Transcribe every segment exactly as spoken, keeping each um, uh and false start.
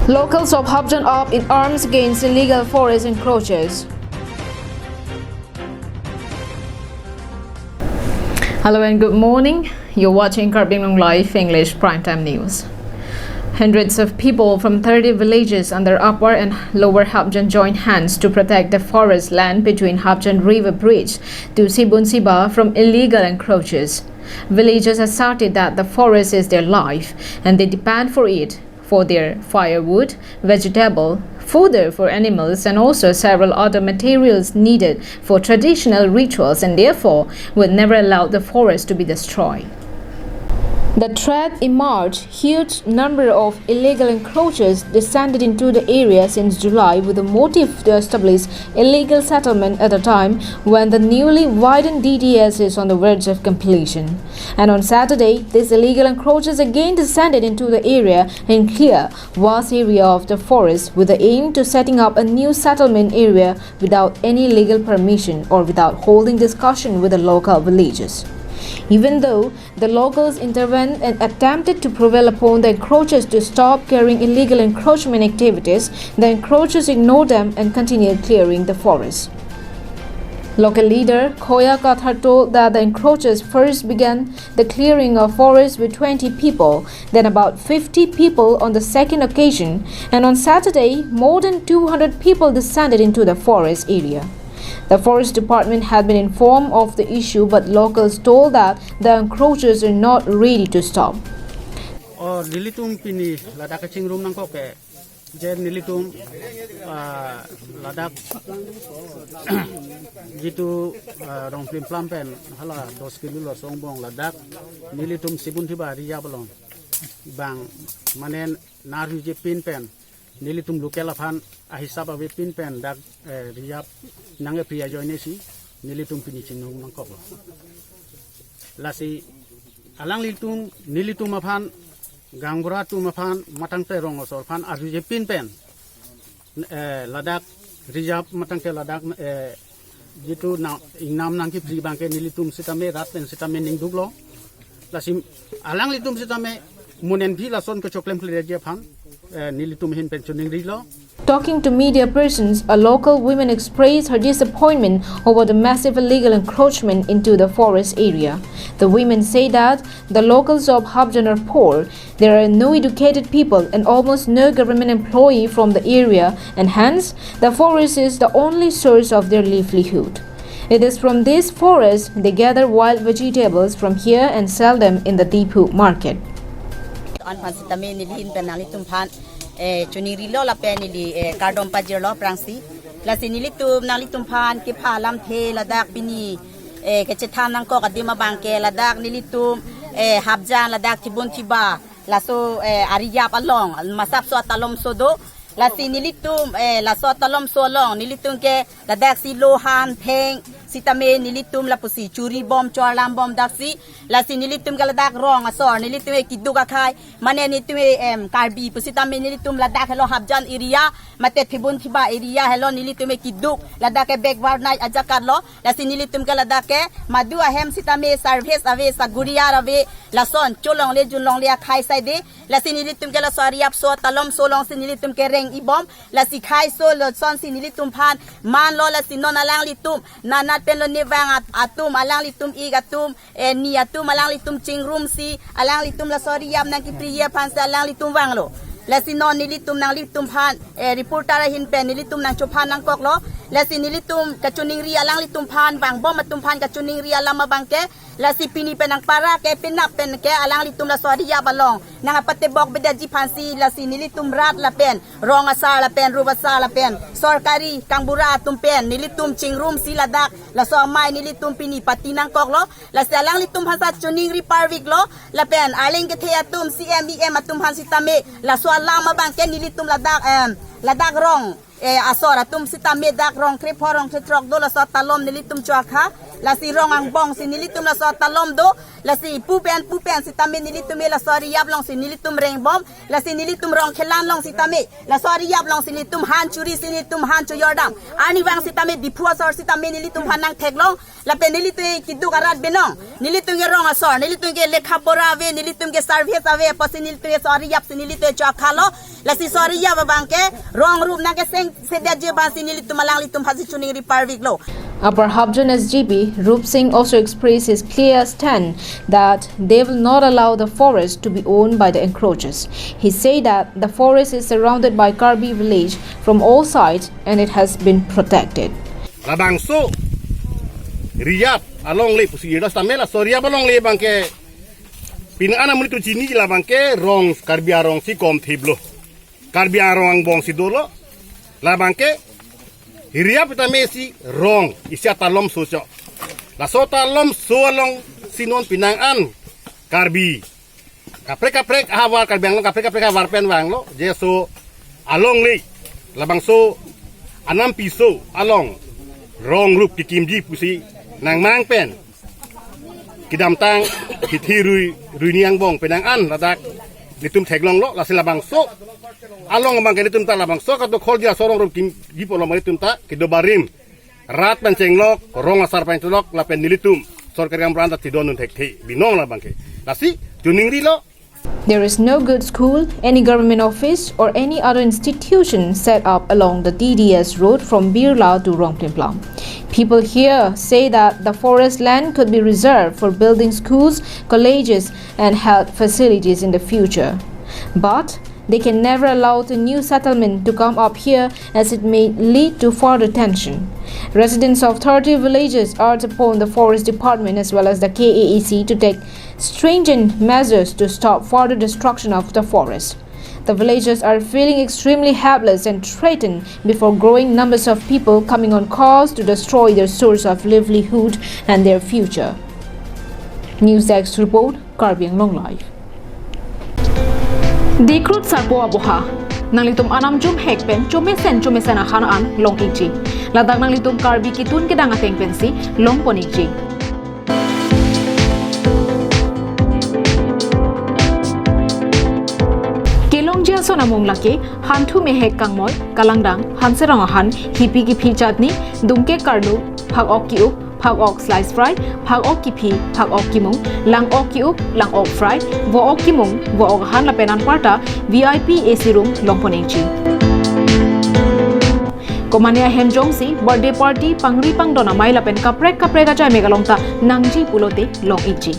Locals of Hapjan up in arms against illegal forest encroachers. Hello and good morning. You're watching Karbi Anglong Live English Primetime News. Hundreds of people from thirty villages under Upper and Lower Hapjan joined hands to protect the forest land between Hapjan River Bridge to Sibunsiba from illegal encroachers. Villagers asserted that the forest is their life and they depend for it for their firewood, vegetable, fodder for animals, and also several other materials needed for traditional rituals, and therefore will never allow the forest to be destroyed. The threat emerged. Huge number of illegal encroachers descended into the area since July with the motive to establish illegal settlement at a time when the newly widened D D S is on the verge of completion. And on Saturday, these illegal encroachers again descended into the area and clear vast area of the forest with the aim to setting up a new settlement area without any legal permission or without holding discussion with the local villagers. Even though the locals intervened and attempted to prevail upon the encroachers to stop carrying illegal encroachment activities, the encroachers ignored them and continued clearing the forest. Local leader Khoya Kathar told that the encroachers first began the clearing of forest with twenty people, then about fifty people on the second occasion, and on Saturday, more than two hundred people descended into the forest area. The forest department had been informed of the issue, but locals told that the encroachers are not ready to stop. Oh, nelitum pini ladak kachingrum nangkok ke. Je nelitum, ah, ladak jitu, ah, Rongplimplam pen hala dos kilo laso angbong ladak nelitum Sibunsiba area along bang mane narhuji pin pen nelitum local aphan ahisap ave pin pen dak, eh, area nangkepri ajoine si nelitum pini chingrum nangkoklo. Lasi alanglitum nelitum aphan, gaonbura atum aphan, matangte rong asor aphan arjuji pin pen, eh, ladak reserve matangte ladak, eh, jitu na ingnam nangkepri abangke nelitum sitame rat pen sitame ningduklo. Lasi alanglitum sitame mo-enphi lason kechoklem kledetji aphan, eh, nelitum ahin pen choningrilo. Talking to media persons, a local woman expressed her disappointment over the massive illegal encroachment into the forest area. The women say that the locals of Hapjan are poor, there are no educated people and almost no government employee from the area, and hence the forest is the only source of their livelihood. It is from this forest they gather wild vegetables from here and sell them in the Diphu market. An phan sitame neli ahin pen nanglitum aphan, eh, choningrilo lapen neli, eh, kardom pajirlo aphrangsi. Lasi nelitum nanglitum aphan kepha alamthe ladak pini, eh, kachethan nangkok adim abangke ladak nelitum, eh, Hapjan ladak Sibunsiba laso, eh, area along masapso atalomso do. Lasi nelitum, eh, laso atalomso along nelitum ke ladak si lohan theng sitame nelitum lapusi churi bom chorlam bom daksi. Lasi nelitum ke ladak rong asor nelitum ke kiduk akhei mane nelitum ke, em, Karbi pusitame nelitum ladak helo Hapjan area mate Sibunsiba area helo nelitum ke kiduk, ladak ke backward nai ajakatlo. Lasi nelitum ke ladak ke madu ahem sitame service ave, saguriar ave, lason cholongle junlongle akhei saide. Lasi nelitum ke laso area apso atalomso alongsi nelitum ke reng-ibom. Lasi kheiso lason si nelitum aphan manlo. Lasi non alanglitum nanat penlo ne vang at-, atum alanglitum ik atum, eh, ni atum alanglitum chingrumsi alanglitum laso area nangkepriji aphansi alanglitum vanglo. Lasi non nelitum nanglitum aphan, eh, reporter ahin pen nelitum nangchophan nangkoklo. Lasi nelitum kachoningri alanglitum aphan vangbom atum aphan kachoningri alam abangke, lasi pini pen nangpara ke penap pen ke alanglitum laso area along nangkapatebok bedetji aphansi lasi nelitum rat lapen rong asar lapen rup asar lapen sorkari gaonbura atum pen nelitum chingrumsi ladak laso amei nelitum pini pati nangkoklo. Lasi alanglitum aphan sa choningri parviklo lapen arleng kethe atum C M E M atum aphan sitame laso alam abangke nelitum ladak, em, ladak rong, eh, asor atum sitame dak rong krepho rong krethrok do laso atalom nelitum chokha. Lasi rong angbong si nelitum laso atalom do. Lasi pu pen pu pen sitame nelitum ke laso ari ap along si nelitum rengbom. Lasi nelitum Rongkhelan along sitame, laso ari ap along si nelitum han churi si nelitum han chojordam. Arnivang sitame Diphu asor sitame nelitum han nangtheklong. Lapen nelitum keduk arat binong, nelitum ke rong asor, nelitum ke lekha pora ave, nelitum ke service ave, apotsi nelitum ke laso ari ap si nelitum ke chokhalo. Lasi laso ari ap abang ke rong rup nangkeseng sedet ji abang si nelitum alanglitum aphansi choningri parviklo. Upper Hafjun S G B Rup Singh also expressed his clear stand that they will not allow the forest to be owned by the encroachers. He said that the forest is surrounded by Karbi village from all sides and it has been protected. Labangso ari ap alongle pusi irdas tamela, laso ari ap alongle abang ke pinang an amonit chini labang ke rong Karbi arong si kom thiplo. Karbi arong angbong si dolo. Labang ke ari ap tame si rong isi atalom so chok. Laso atalom so along si non pinang an Karbi kaprek kaprek ahavar, Karbi Anglong kaprek kaprek ahavar pen vanglo. Je laso alongle, labangso anam piso along rong rup kekimji pusi nangmang pen kedamtang hithi rui ruini angbong pinang an ladak nelitum theklonglo. Lasi labangso along abang ke nelitum ta labangso kadokholji aso rong rup kimji pu along nelitum ta kedo barim rat pen chenglok, rong asar pen chenglok, lapen nelitum sorkari kampran ta chedondun thekthe binong labang ke. Lasi choningrilo. There is no good school, any government office, or any other institution set up along the D D S road from Birla to Rongplimplam. People here say that the forest land could be reserved for building schools, colleges, and health facilities in the future. But they can never allow the new settlement to come up here as it may lead to further tension. Residents of thirty villages urge upon the forest department as well as the K A A C to take stringent measures to stop further destruction of the forest. The villagers are feeling extremely helpless and threatened before growing numbers of people coming on cars to destroy their source of livelihood and their future. News Desk report, Karbi Anglong Live. Dikhrut Sarpo Aboha. Nanglitum anam jumhek pen chomesen chomesen ahan an long ikji. Ladak nanglitum Karbi kitun kedang ateng pensi longpon ikji. Kelongji ason amung lake, hanthu mehek kangmoi, kalangdang, hanserong ahan, hipi kiphi chutney, dungke karlu, phak-ok ki-up, phak-ok slice fry, phak-ok kiphi, phak-ok kimung, lang-ok ki-up, lang-ok fry, vo-ok kimung, vo-ok ahan lapen anparta V I P A C room longpon ikji. Komane ahem jongsi birthday party, pangri pangdon amei lapen kaprek kaprek ajai mek along ta nangji pulote long ikji.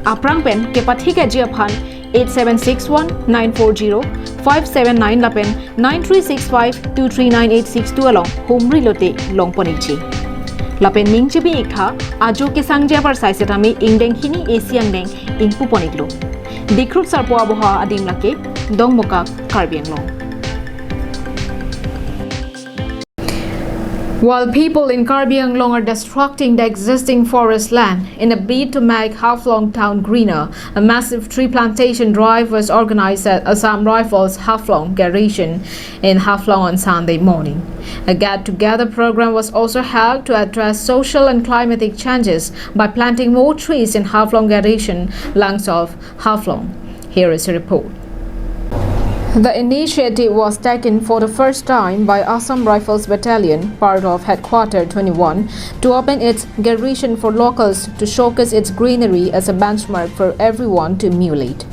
Aphrang pen kepathikji aphan eight seven six one nine four zero five seven nine lapen nine three six five two three nine eight six two along humri lote longpon ikji. Lapen ning chibi iktha, ajo kesangji apar sai setame ingdeng hini A C angdeng ingpupon iklo. Dikhrut Sarpo Aboha adim lake, Dongmukak, Karbi Anglong. While people in Karbi Anglong are destructing the existing forest land in a bid to make Haflong town greener, a massive tree plantation drive was organized at Assam Rifles Haflong Garrison in Haflong on Sunday morning. A get-together program was also held to address social and climatic changes by planting more trees in Haflong Garrison, Langsof, Haflong. Here is a report. The initiative was taken for the first time by Assam Rifles Battalion, part of Headquarter twenty-one, to open its garrison for locals to showcase its greenery as a benchmark for everyone to emulate.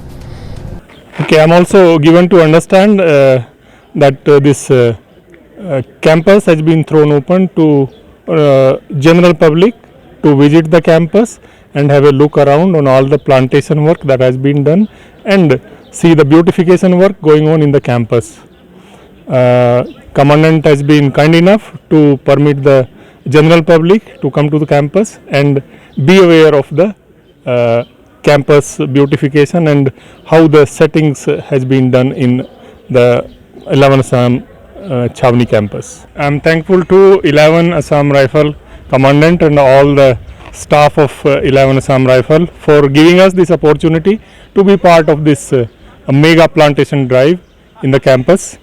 Okay, I'm also given to understand, uh, that, uh, this, uh, uh, campus has been thrown open to, uh, general public to visit the campus and have a look around on all the plantation work that has been done and see the beautification work going on in the campus. Uh, Commandant has been kind enough to permit the general public to come to the campus and be aware of the, uh, campus beautification and how the settings has been done in the eleven Assam, uh, Chhavni campus. I'm thankful to eleven Assam Rifle Commandant and all the staff of, uh, eleven Assam Rifle for giving us this opportunity to be part of this, uh, mega plantation drive in the campus.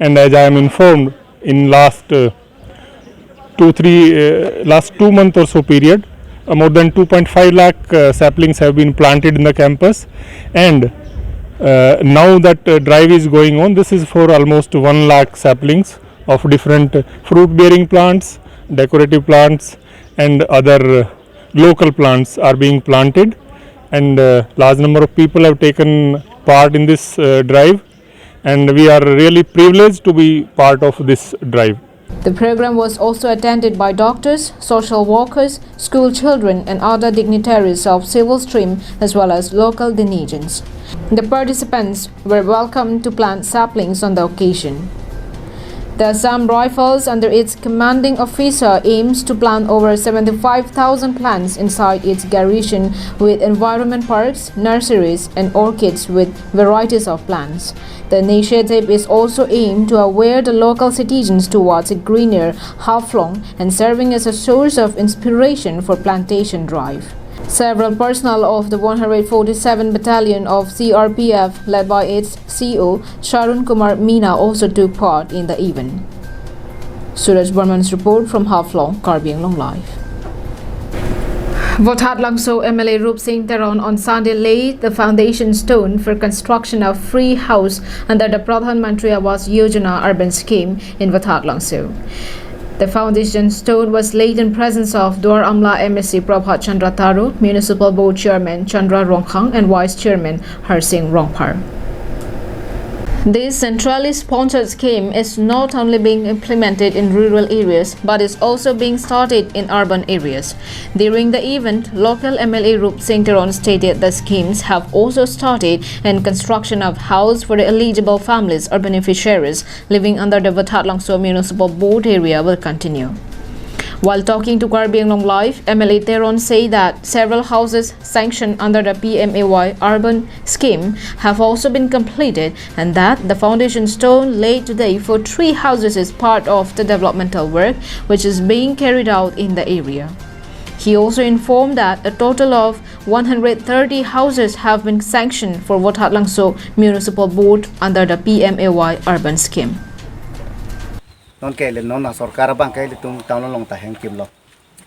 And as I am informed, in last, uh, two, three, uh, last two month or so period, uh, more than two point five lakh, uh, saplings have been planted in the campus, and, uh, now that, uh, drive is going on, this is for almost one lakh saplings of different, uh, fruit-bearing plants, decorative plants, and other, uh, local plants are being planted, and, uh, large number of people have taken part in this, uh, drive, and we are really privileged to be part of this drive. The program was also attended by doctors, social workers, school children, and other dignitaries of civil stream, as well as local denizens. The participants were welcome to plant saplings on the occasion. The Assam Rifles, under its commanding officer, aims to plant over seventy-five thousand plants inside its garrison, with environment parks, nurseries, and orchids with varieties of plants. The initiative is also aimed to aware the local citizens towards a greener Haflong and serving as a source of inspiration for plantation drive. Several personnel of the one hundred forty-seven Battalion of C R P F, led by its C O Sharun Kumar Meena, also took part in the event. Suraj Barman's report from Haflong, Karbi Anglong Live. Vothatlangso M L A Rupsing Teron on Sunday laid the foundation stone for construction of free house under the Pradhan Mantri Awas Yojana urban scheme in Vothatlangso. The foundation stone was laid in presence of Duar Amla M A C Prabhat Chandra Taro, Municipal Board Chairman Chandra Rongkhang, and Vice Chairman Harsing Rongphar. This centrally sponsored scheme is not only being implemented in rural areas, but is also being started in urban areas. During the event, local M L A Rupsing Teron stated the schemes have also started and construction of house for the eligible families or beneficiaries living under the Vothatlangso Municipal Board area will continue. While talking to Karbi Anglong Live, M L A Teron said that several houses sanctioned under the P M A Y urban scheme have also been completed and that the foundation stone laid today for three houses is part of the developmental work which is being carried out in the area. He also informed that a total of one hundred thirty houses have been sanctioned for Vothatlangso Municipal Board under the P M A Y urban scheme. Non ke le non a sorkar abang ke ilitum town along ta hem kimlo.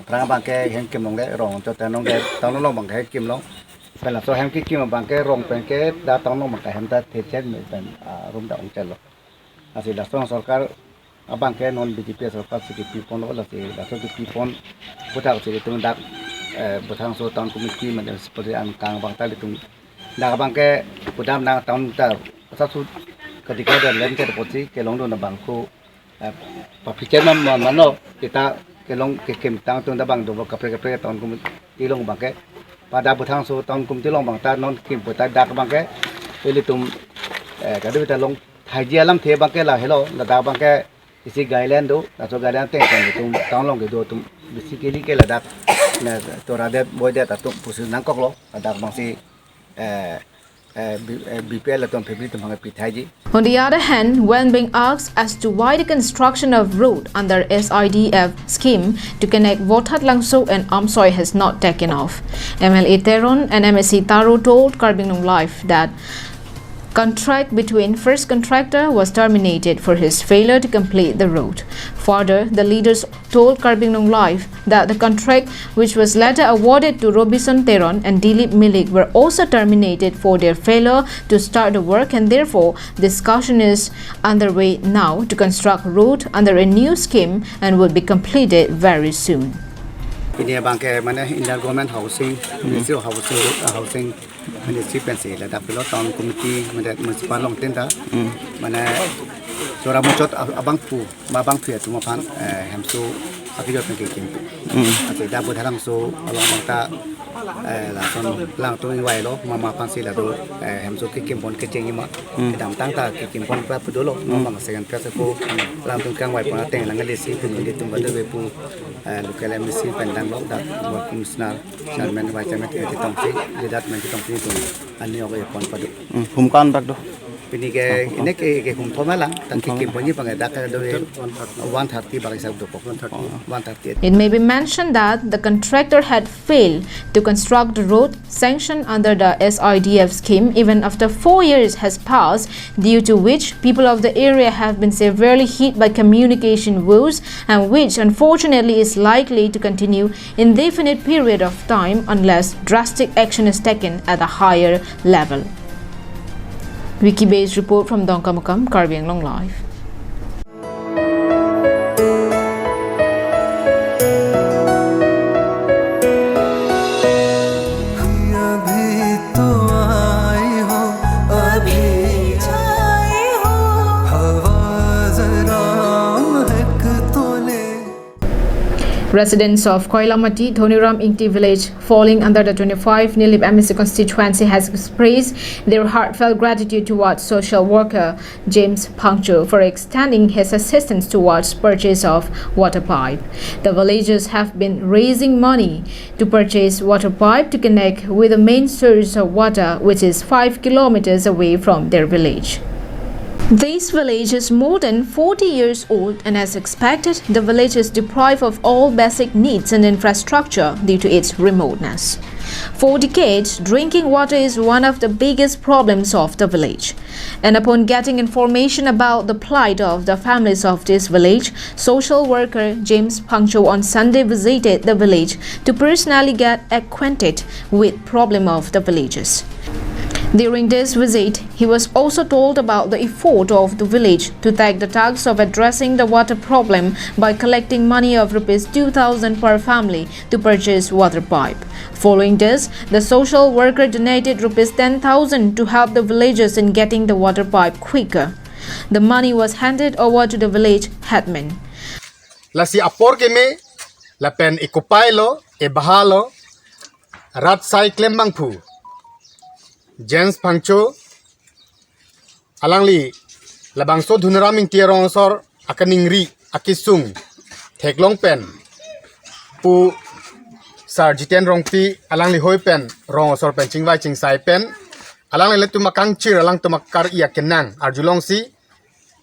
Aphrang abang ke hem kimlongle, rong cho ta non ke town along abang ke hem kimlo. Pen laso hem kekim abang ke rong pen ke dak town along abang ke hem ta thechen me pen, ah, room ta ongchelo. Lasi laso sorkar abang ke non B J P sorkar si kepipon lo, lasi laso kepipon puthak si ilitum dak, eh, Vothatlangso Town Committee mane municipality angkang abang ta ilitum dak abang ke pudam nang town ta asapso kadika dan lem ke apotsi kelongdun abang ko, eh, papichen man man mano kita kelong kekim tangtung ta abang do kaprek kaprek town committee along abang ke, pada Vothatlangso Town Committee along abang ta non kim puta dak abang ke ilitum, eh, kadu ta long thaiji alamthe abang ke lahelo, ladak abang ke isi guideline do, laso guideline ateng pen ilitum town along kedo atum basically ke ladak na toradet boidet atum pusi nangkoklo, ladak abang si, eh, eh, B-, eh, B P L atum family atum abang ke pithaiji. On the other hand, when being asked as to why the construction of road under S I D F scheme to connect Vothatlangso and Amsoi has not taken off, M L A Teron and M A C Taro told Karbi Anglong Live that contract between first contractor was terminated for his failure to complete the road. Further, the leaders told Karbi Anglong Live that the contract, which was later awarded to Robison Teron and Dilip Milik, were also terminated for their failure to start the work, and therefore discussion is underway now to construct road under a new scheme and will be completed very soon. Ini abang ke mane Indian Government Housing, Ministry of Housing, uh, Housing Ministry pensi ladak pilo town committee mane municipal along tin ta. Hmm. Mane chora muchot ab-, abangphu, ma abangphu atum aphan, eh, hemso akejor pen kekim. Hmm. Ate dak Vothatlangso along abang ta, eh, lason alangtum ingvailo, mama aphan si lado, eh, hemso kekimpon kecheng ima. Hmm. Kedamtang ta kekimpon pra pu dolo, hmm, mama second phase ko alangtum kangvaipon ateng lang lesi pu neli tum badu be pu, eh, local M A C pen danglo, dak Ward Commissioner, Chairman, Vice Chairman, Committee tongsi, leader, Committee tongsi tum ani oke pon padu. Hmm, humkan dak do. Pini ke, ini ke, ke hum thom lang, tangki kim ponji bang dak ke do one thirty bang isap do po. One thirty. It may be mentioned that the contractor had failed to construct the road sanctioned under the S I D F scheme even after four years has passed, due to which people of the area have been severely hit by communication woes, and which unfortunately is likely to continue indefinite period of time unless drastic action is taken at a higher level. Wiki Based report from Dongkamukam, Karbi Anglong Live. अभी तो आई हो, अभी आई हो, हवा जरा महक तो ले। Residents of Koilamati, Dhoniram Ingti village, falling under the twenty-five Nilip M A C constituency, has expressed their heartfelt gratitude towards social worker James Phangcho for extending his assistance towards purchase of water pipe. The villagers have been raising money to purchase water pipe to connect with the main source of water, which is five kilometers away from their village. This village is more than forty years old, and as expected, the village is deprived of all basic needs and infrastructure due to its remoteness. For decades, drinking water is one of the biggest problems of the village. And upon getting information about the plight of the families of this village, social worker James Phangcho on Sunday visited the village to personally get acquainted with problem of the villagers. During this visit, he was also told about the effort of the village to take the task of addressing the water problem by collecting money of rupees two thousand per family to purchase water pipe. Following this, the social worker donated rupees ten thousand to help the villagers in getting the water pipe quicker. The money was handed over to the village headman. Lasi apor keme, lapen ikopai lo, ebaha lo, rat asai klembangphu James Phangcho, alangli labangso Dhoniram Ingti arong asor akaningri akisung theklong pen, pu Sar Jiten Rongpi alangli hoi pen, rong asor pen chingvai chingsai pen, alangli latum akangchir, alangtum akar-i akenang arjulongsi,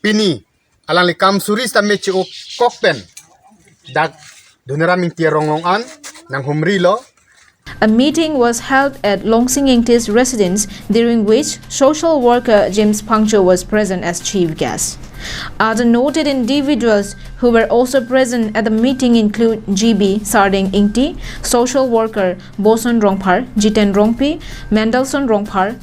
pini alangli kam suri sitame che-o kok pen dak Dhoniram Ingti arong along an nanghumri lo. A meeting was held at Longsing Ingti's residence, during which social worker James Phangcho was present as chief guest. Other noted individuals who were also present at the meeting include G B Sardeng Ingti, social worker Boson Rongphar, Jiten Rongpi, Mendelssohn Rongphar,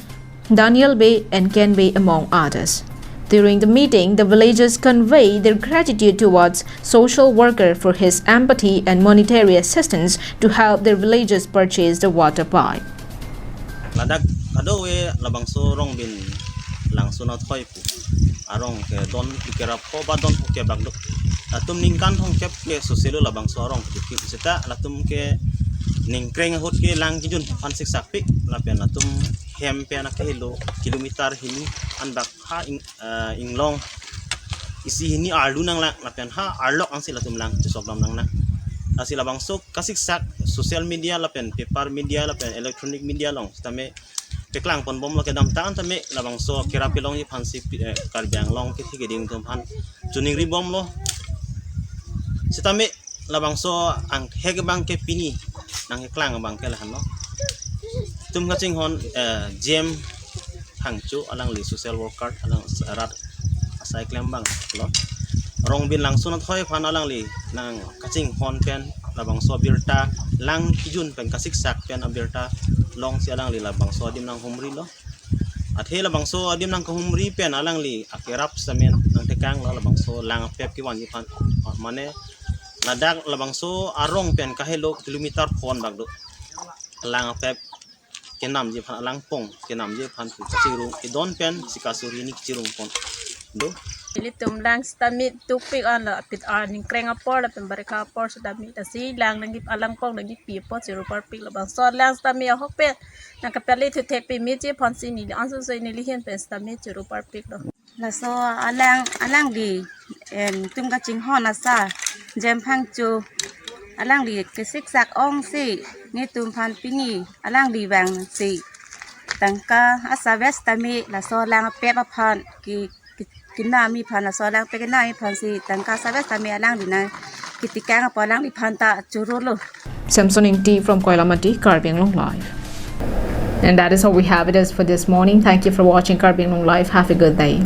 Daniel Bey and Ken Bey, among others. During the meeting, the villagers conveyed their gratitude towards social worker for his empathy and monetary assistance to help their villagers purchase the water pipe. Ladak kadokave labangso Rongbin Langsun athoi pu arong kedon kerap ko ba don ke bak do. Latum ningkan thomkep ke soselo labangso arong keduki. Seta latum ke ningkreng ahut ke lang kijun aphan siksak pik, lapen latum hem pen akehelo kilometer hini an bak ha ing, eh, inglong isi hini arlu nanglang, lapen ha arlok ansi latum lang chesok dam nangnang. Lasi labangso kasiksak social media lapen paper media lapen electronic media along sitame paklang ponbomlo, kedamtang tame labangso kerap kelongji aphansi, eh, Karbi Anglong kethe keding atum aphan choningri bomlo. Sitame labangso angthek abang ke pini nangkeklang abang ke lahenlo. Itum kachinghon, eh, James Phangcho alangli social worker, alang rat asai klembang lo. Rongbin Langsun athoi aphan alangli nangkachinghon pen labangso abirta lang kijun pen kasiksak pen abirta longsi alangli labangso adim nanghumri lo. Athe labangso adim nangkahumri pen alangli akerap sitame nangtekanglo labangso lang apep kevanji aphan, mane ladak labangso arong pen kahelo kilometer phongo bak do. Lang apep kenamji aphan, alangpong kenamji aphan pu kachirung kedon pen sika suri ni kachirung pon do. Ilitum lang sitame tukpik anlo, apit arni kreng apor lapen barikha apor sitame, lasi lang nangji, alangpong nangji pi apor chiru parpik labangso lang sitame ahok pen nangkapali thuthek pimiji aphansi neli anso so neli ahin pen sitame chiru parpiklo. Laso alang, alangli, em, itum kachinghon asar James Phangcho, alangli kesiksak ongsi netum aphan pini alangli vangsi Tangka asap sitame laso alang apep aphan ki, ki, kenam aphan, laso alang apep kenam aphan si tangka asap sitame alangli nangketekang apot alangliphan ta chorolo. Samson Ingti from Koilamati, Karbi Anglong Live. And that is how we have it as for this morning. Thank you for watching Karbi Anglong Live. Have a good day.